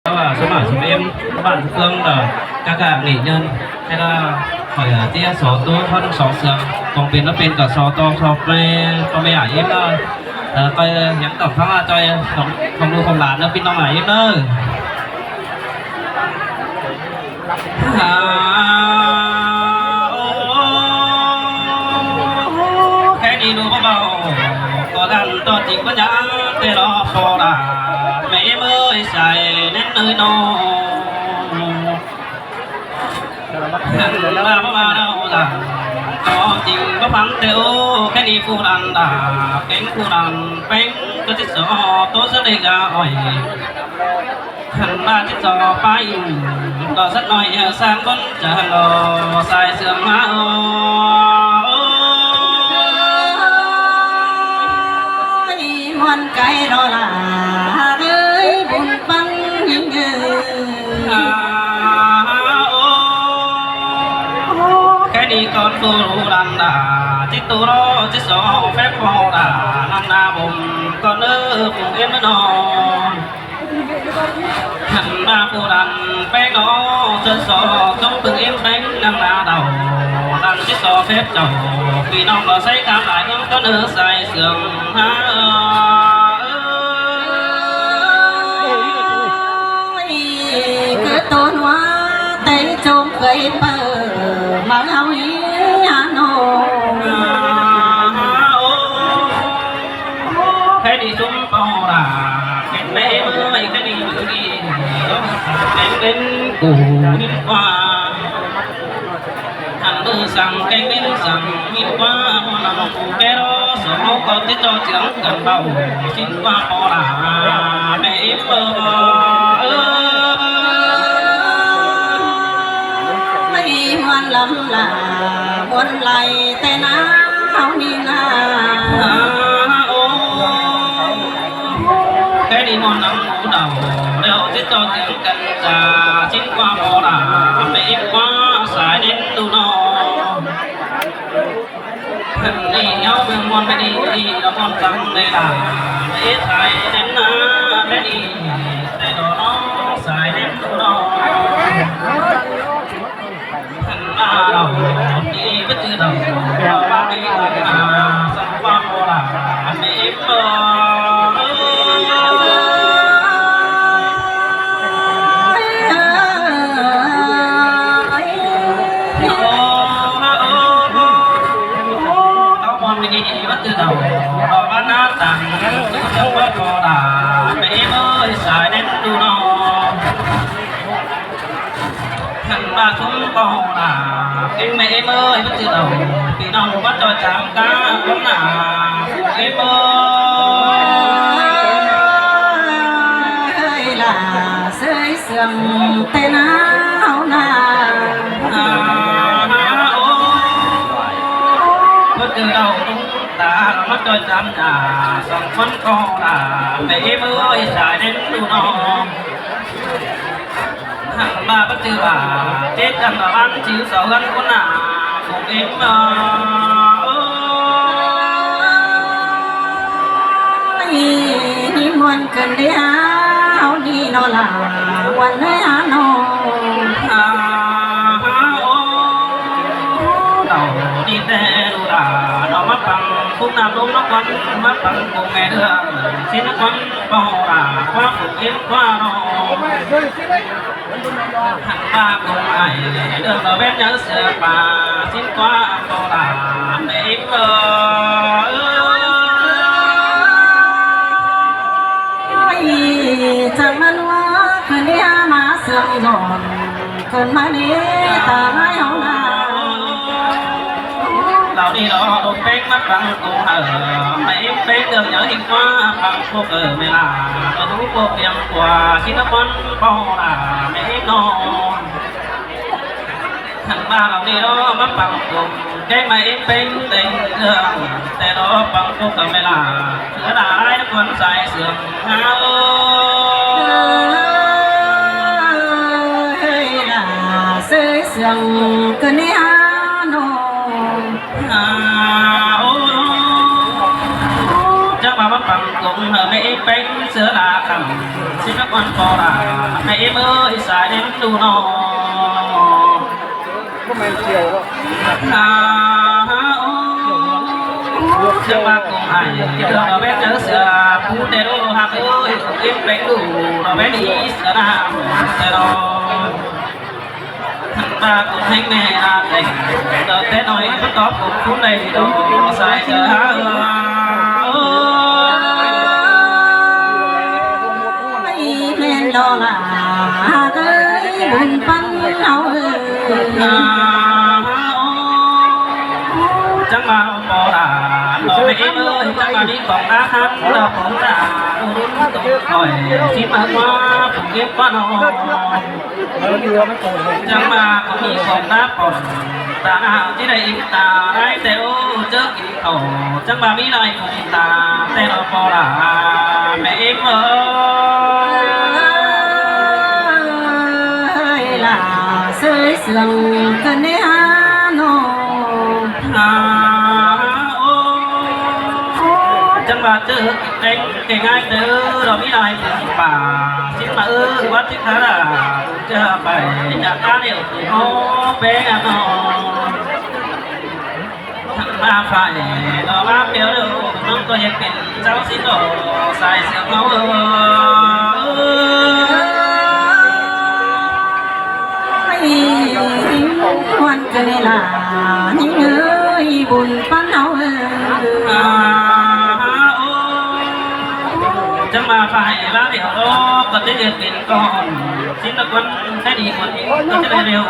ວ່າສະມາຊິເອັມບ້ານເມືອງກໍກະກະນີ້ເງິນ ແຕ່ລະຂ້ອຍເຈຍໂສໂຕທັງສອງເຊື່ອງ ຕ້ອງເປັນລະເປັນກໍໂສຕອງຊອບແມ່ພໍ່ແມ່ອ້າຍເອັມເດີ ເອີ ຂ້ອຍຍັງຕ້ອງຟັງອາຈອຍຂອງ ຂອງລູກຂອງຫຼານເດີ ພີ່ນ້ອງອ້າຍເອັມເດີ. ອາ ໂອ ແຄ່ນີ້ລູກເວົ້າກໍດັງ ຕົວຈິງບໍ່ຍັງແຕ່ລໍພໍລະ ແມ່ເອີຍໃສ່ແໜ້ນເອີຍນ້ອງ ຫັ້ນລະບໍ່ວ່າເຮົາລະ ຕົວຈິງບໍ່ຟັງແຕ່ໂອ ແຄ່ນີ້ຜູ້ນັ້ນລະ ເປັນຜູ້ນັ້ນເປັນກໍຊິສອບໂຕສະເດກອາອ້ອຍ ຄັນວ່າຕິດຕໍ່ໄປ ກໍສັກໜ້ອຍ ເອີ ສ້າງບົນຈະລໍສາຍເຊື່ອມມາ ໂອ້ຍ ມ່ວນໃຈເນາະຫຼ້າເອີຍ ບຸນປັນຍິ່ງເອີຍ ອາ ໂອ້ ແຄ່ນີ້ກ່ອນໂຕລັນດາ ຈິດໂຕລໍ ຈິດສອແຟບພໍດາ ນັນນາບົມ ກ່ອນເອີ ປຸງເອັມນອ ຫັ້ນນາຜູ້ນັ້ນແປ້ງເນາະ ເຊີນສອກຈົ່ງເບິ່ງເອັມແປ້ງນາງນາເດົາ ດັງຊິສອເພັດເຈົ້າ ພີ່ນ້ອງບໍ່ໃຊ້ຄຳຫຼາຍເມືອງຕົ້ນເອີ ໃສ່ເຊື່ອງຫາເອີຍ ຄືໂຕນວ່າແຕ່ຈົ່ງເຄີຍເປີ ມາເຮົາອີຫາໂນ ແຄ່ນີ້ຊຸມ ປອລາ ເປັນແມ່ເອີຍ ແຄ່ນີ້ມື້ນີ້ ແມ່ເປັນກູ່ນິວ່າ ອັນມືສັ່ງແກ່ເປັນສັ່ງມີວ່າ ບໍ່ນຳຜູ້ແກ່ລໍ ສອງເຮົາກໍຕິດຕໍ່ເຈືອງກັນເບົາ ຊິວ່າປອລາ ແມ່ເອີຍ ມ່ວນລຳລາ ມ່ວນໄຫຼແຕ່ນາວນີ້ນາ ໂອ້ ແຄ່ນີ້ມ່ວນນຳໝູ່ເດົາ ແລ້ວຕິດຕໍ່ເຖິງກັນຈາ ຊິວ່າປອລາ ແມ່ເອັມວ່າສາຍເດັ່ນດູນອ ເພິ່ນນີ້ເອົາເບິ່ງມ່ວນໄປດີ ລະມ່ວນຟັງໄດ້ລະ ເຮັດໃຫ້ເຫັນໜ້າແທ້ດີ ແຕ່ດອນສາຍເດັດດອນ ເພິ່ນວ່າເຮົາດີບໍ່ຈື່ເຮົາ ເຮົາວ່າດີກວ່າ ສັງຄວາມໂບລານ ເອີ ເຮົາບໍ່ມີດີບໍ່ຈື່ເຮົາ ເຮົາວ່າໜ້າຕັງ ຄືຈັງວ່າໂບລານ ແມ່ເອີຍ ສາຍເດັດດູເນາະ ຄັນວ່າຊຸມໂບລານ ເອັງແມ່ເອີຍ ບໍ່ຈື່ເຮົາ ພີ່ນ້ອງວ່າຈອຍຈາມກາຄົນໜ້າ ເອີຍ ເອີຍ ລາເຊີຍ ເຊື່ອງແຕ່ນາວນາ ໂອ້ ບໍ່ຈື່ເຮົາລຸງຕາ ມາຈອຍຈຳໜ້າ ສອງຄົນກໍລາ ແມ່ເອີຍ ສາຍເດັດດູນ້ອງ ຫັນມາບໍ່ຈື່ວ່າ ເຈັດກັນລະວັງ ຊື່ສອງເຮືອນຄົນໜ້າ ຜູ້ເອັມເອີຍ ມີມ່ວນ ເກີນໄດ້ຫາເຮົານີ້ເນາະຫຼ້າ ວັນເອີຍຫານ້ອງ ຫາ ຫາ ໂອ້ ເຮົານີ້ແຕ່ລູກຫຼານເນາະ ມາຟັງກຸກນ້ຳລົມນະຄອນ ມາຟັງກຸກແມ່ເດືອນ ຊິນະຄອນເປົ່າຫຼ້າ ຄວ້າກຸກເອັມຄວ້ານ້ອງ ຫັນມາກົງອ້າຍ ເລື່ອງລະເວັນເຢີເສືອປ່າ ຊິນກວ່າເປົ່າຫຼ້າ ແມ່ເອັມເອີຍ ຈັກມັນວ່າຄືເນຍມາເຊື່ອງຍ້ອນ ເກີດມາເນຕາລາຍເຮົານາ ເຫຼົ່ານີ້ລໍລົມເປັງມາຟັງໂກເຮີ ແມ່ເອັມເປັງເລື່ອງຫຍັງອີກວ່າຟັງໂກເຮີແມ່ລາ ກໍຮູ້ໂກກຽມກວ່າ ຊິນະຄອນເປົ່າຫຼ້າ ແມ່ເອັມນ້ອງ ຫັ້ນມາເຫຼົ່ານີ້ລໍມາຟັງໂກ ແກ້ງມາເອັມເປັງເຕັງເລື່ອງ ແຕ່ລໍຟັງໂກເຮີແມ່ລາ ເສືອຫຼາຍນະຄອນສາຍເຊື່ອງ ຫາເອີຍ ເອີຍ ຫຼ້າເຊີຍເຊື່ອງ ກະເນຫາໂນ ຫາໂອ ຈັກວ່າມາຟັງໂກ ແມ່ເອງແປງເສືອລາຄຳ ສິນນະຄອນພໍ່ລາ ແມ່ເອງເອີຍ ສາຍເດັ່ນດູໜໍ. ບໍ່ແມ່ນກ່ຽວດອກ ນາໂອ ຈະມາກົງໃຫ້ ເດີນເອົາແວ່ນເຈີເສືອ ຜູ້ແຕ່ໂດຮັກເອີຍ ເອງແປງດູເນາະ ແວ່ນນີ້ເສືອນາແຕ່ເນາະ. ທັງຕາກົງແຮງແນ່ອາແຕ່ງ ດອກແຕ່ນ້ອຍບໍ່ຕອບກົງຜູ້ໃດດອກ ສາຍເສືອເອີຍ. ແມ່ນດອກຫຼ້າເອີຍ ບຸນປັນເຮົາເອີຍ ຈັ່ງວ່າພໍ່ຫຼ້າເນາະ ແມ່ເອີຍ ຈັ່ງວ່າມີຂອງອາຫານດອກຂອງຕາ ອຸດົມຕົກຂ້ອຍ ຊິມາວ່າຜູ້ເກັບວ່ານ້ອງ ຈັ່ງວ່າບໍ່ມີຂອງຕາປ່ອນ ຕາໜາວທີ່ໄດ້ອີກຕາໄດ້ແຕ່ໂອ ເຈີກິນເຂົ້າ ຈັ່ງວ່າມີຫຼາຍຄົນຕາ ແຕ່ລະພໍລະ ແມ່ເອງເອີຍ ຫຼ້າເຊີຍເຊື່ອງກັນແດ່ຫານ້ອງ ຫາໂອ ຈັ່ງວ່າເຈີກິນແຕ່ງແກ່ງ່າຍເດີ ລະມີຫຼາຍຄົນປາ ຊິມາເອີຍ ວັດທິຄາລາ ຈະໄປຈາກການເອວໂຕເປນນ້ອງ ມາໄຟດອກມາແປວເດີ ນ້ອງກໍເຮັດເປັນເຈົ້າສິດອກ ສາຍເສືອເຮົາເອີຍ ຄວນເກີດໃນຫຼ້າຍິງເອີຍ ບຸນປັນເຮົາເອີຍ ຈະມາໄຟລາວດຽວດອກ ກໍຈະເຮັດເປັນກ່ອນ ສິນນະຄອນ ໃຫ້ດີກວ່ານີ້ກໍຈະໄດ້ເລັວ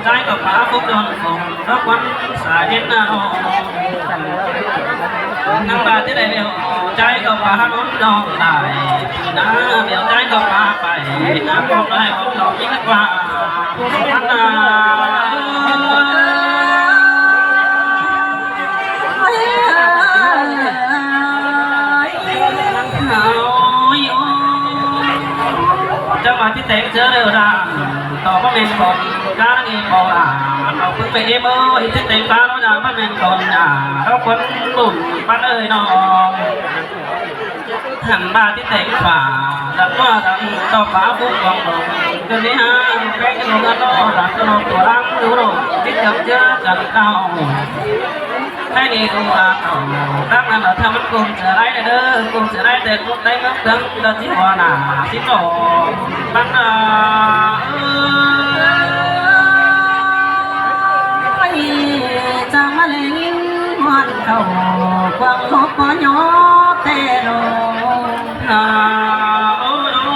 ໃຈກໍພາພວກດອນຂອງດອກວັນສາເຢັນນະນ້ອງ ນາງວ່າຈະໄດ້ເລັວ ໃຈກໍພາລົມດອກໄດ້ນາ ເລັວໃຈກໍພາໄປນາ ບໍ່ໄດ້ບໍ່ດອກອີກວ່າ ເຈົ້າມາທີ່ແຕງເຈີເດີດາ ຕໍ່ບໍ່ແມ່ນຄົນການນີ້ບໍ່ລາ ເອົາປຶກໄປເອເມີ ທີ່ແຕງຕາລາວດາບໍ່ແມ່ນຄົນຍາ ເຮົາຄົນບຸນປານເອີຍນ້ອງ ຫັ້ນມາທີ່ແຕງຟ້າ ດັງວ່າດັງຕໍ່ຟ້າຟຸ້ງຂອງລົມ ເກີດໃນຫາງແປງລົມນະນ້ອງ ລັກນອກຕົວລັງດູໂລກ ທີ່ຈຳເຈີກັນເກົ່າ ໃຫ້ດີດູລາເຂົາ ຕັ້ງນັ້ນລະຖ້າມັນກຸມເສືອໄດ້ເດີ ກຸມເສືອໄດ້ແຕ່ກຸມໄດ້ເມືອງເມືອງລະທີ່ຫົວໜ້າ ທີ່ໜອງບັນດາ ເອີຍ ຈະມາໄດ້ຍິນຮອດເຂົາ ຄວາມຫົກກໍຍໍແຕ່ໂລກ ນາ ໂອໂອ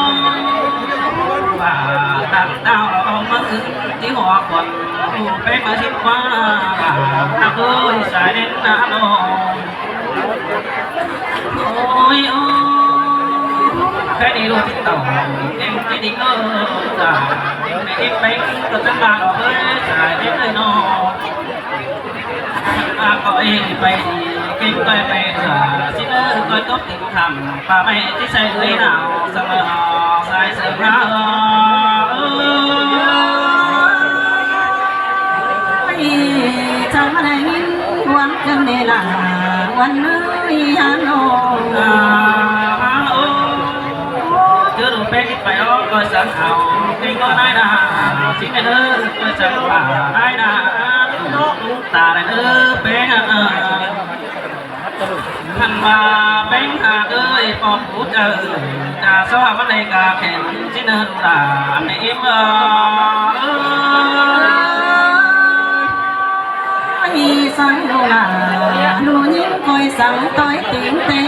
ວ່າຕັ້ງເຕົ້າເອົາມາຂຶ້ນທີ່ຫົວຄົນ ຜູ້ເປັນມາຊິດວ່າ ນາໂອຍ ສາຍເດັ່ນນາໂອຍ ໂອຍ ໂອຍ ແຄ່ນີ້ລູກຕິດຕໍ່ ເກັ່ງທີ່ດີເອີ ແມ່ເອັກເປັງກໍຈະມາດອກເອີຍ ສາຍເດັ່ນເອີຍນ້ອງ ມາກໍເອັງໄປດີ ເກັ່ງໄປໄປເອີ ຊິເອີ ກໍຕົກຕິດ ຄຳປາໄມ້ທີ່ໃສ່ເອີຍໜາວສະເໝີ ສາຍເສີມໜາວ ເອີຍ ຈະມາໄດ້ຍິນຄວາມເກີນເວລາ ວັນເອີຍຫານ້ອງ ເຈີລູກເປັນໄປອອກກໍສັນເອົາ ເປັນກໍນາຍໜ້າ ຊິແມ່ນເອີ ກໍສັນວ່ານາຍໜ້າ ຕາໄດ້ເອີ ເປັນ ເອີ ຄັນວ່າແປ້ງຫາເອີຍ ປອບຜູ້ເຈົ້າ ຈາຊອບມັນໄດ້ກາແຂນ ຊິເນີນຕາໃນເອັມເອີຍ ສັງດູລາ ໜູຍິງກອຍສັງຕ້ອຍຕີງເຕະ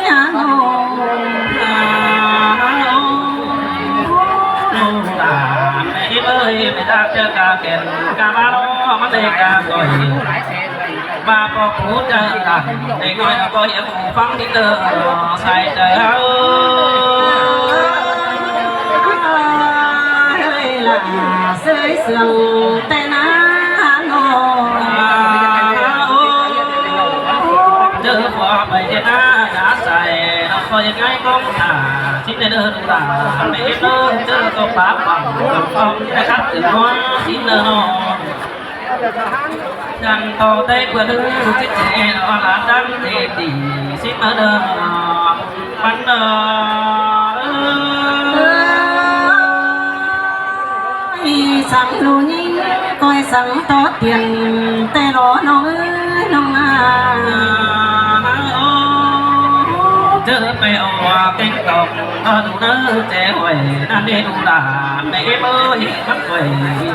ຫາໂນ ລູກຫຼານໃນເອັມເອີຍ ໄປຕາກເຈີກາແຂນ ກາມາໂນ ມັນໄດ້ກາກອຍ ວ່າພໍ່ຜູ້ເຈົ້າ ເດັກນ້ອຍກໍບໍ່ຮຽນຮູ້ຟັງດີເດີ ໃສ່ໃຈເຮົາ ເຮີ້ຍຫຼ້າເຊີຍເຊື່ອງແຕ່ໜ້ານ້ອງ ເຈີພໍ່ໄປເຮັດນາໜ້າໃສ ນ້ອງກໍເຮັດໄງກໍຖ້າ ຊິໄດ້ເດີລູກຫຼານ ແມ່ເຮັດເດີ ເຈີຕົກປາກຫວັງ ຕ້ອງໄດ້ຄັດເຖິງຫົວ ຊິເດີນ້ອງ ຈັ່ງຕໍ່ໄດ້ເພື່ອນ ຊິເຈອອນລາດຳເດຕີ ຊິມາເດີ ເອີ ປັນເອີຍ ສັງລູຍິງ ກ້ອຍສັງຕໍ່ຕຽນ ແຕ່ລໍນ້ອງເອີຍນ້ອງນາ ເຈີໄປເອົາວ່າເຕັງຕອກ ເອີ ດູເດີແຈຫ້ວຍ ນັ້ນເດດູດາ ແມ່ເອີເອີຍ ມັກໄວ້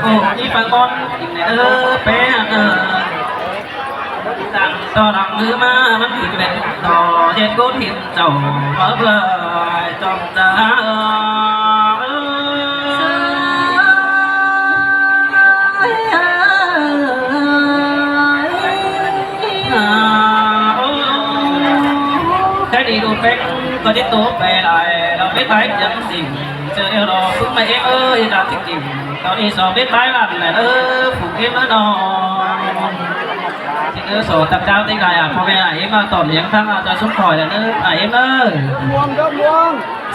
ໂອ້ ມີປາກອນ ເອີ ແປເອີ ຕັ້ງຕໍ່ຫຼັງມືມາ ມັນຊິເປັນຕໍ່ເຮັດກູທິນເຈົ້າມາເບິ່ງຈ້ອງຕາເອີຍ ແຕ່ດີດູເປັນກໍໄດ້ໂຕໄປຫຼາຍ ເຮົາໄດ້ໄປຈຳສິ່ງ ເຈີເອວລໍ ປຶ້ງມາເອງເອີຍ ດາວຈິງໆ ຕອນນີ້ສອບໄດ້ໄປລັນແຫຼະເດີ ຜູກເອງເດີນ້ອງ ເດີ ສອບຕາເຈົ້າຕິງໄດ້ ອາ ພໍ່ແມ່ອ້າຍເອງມາຕ້ອນລ້ຽງທາງເຈົ້າຊຸມຂ້ອຍແຫຼະເດີ ອ້າຍເອງເດີ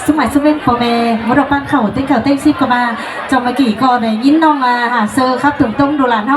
ສະໝາຍສຸເວັນ ພໍ່ແມ່ ໝົດອອກປານເຂົ້າ ເຕັງເຂົ້າເຕັງສິບກໍມາ ເຈົ້າ ເມື່ອກີ້ກໍໄດ້ຍິນນ້ອງ ອາ ຫາເຊີຄັບ ຕົງໆ ດູຫຼານເຮົາ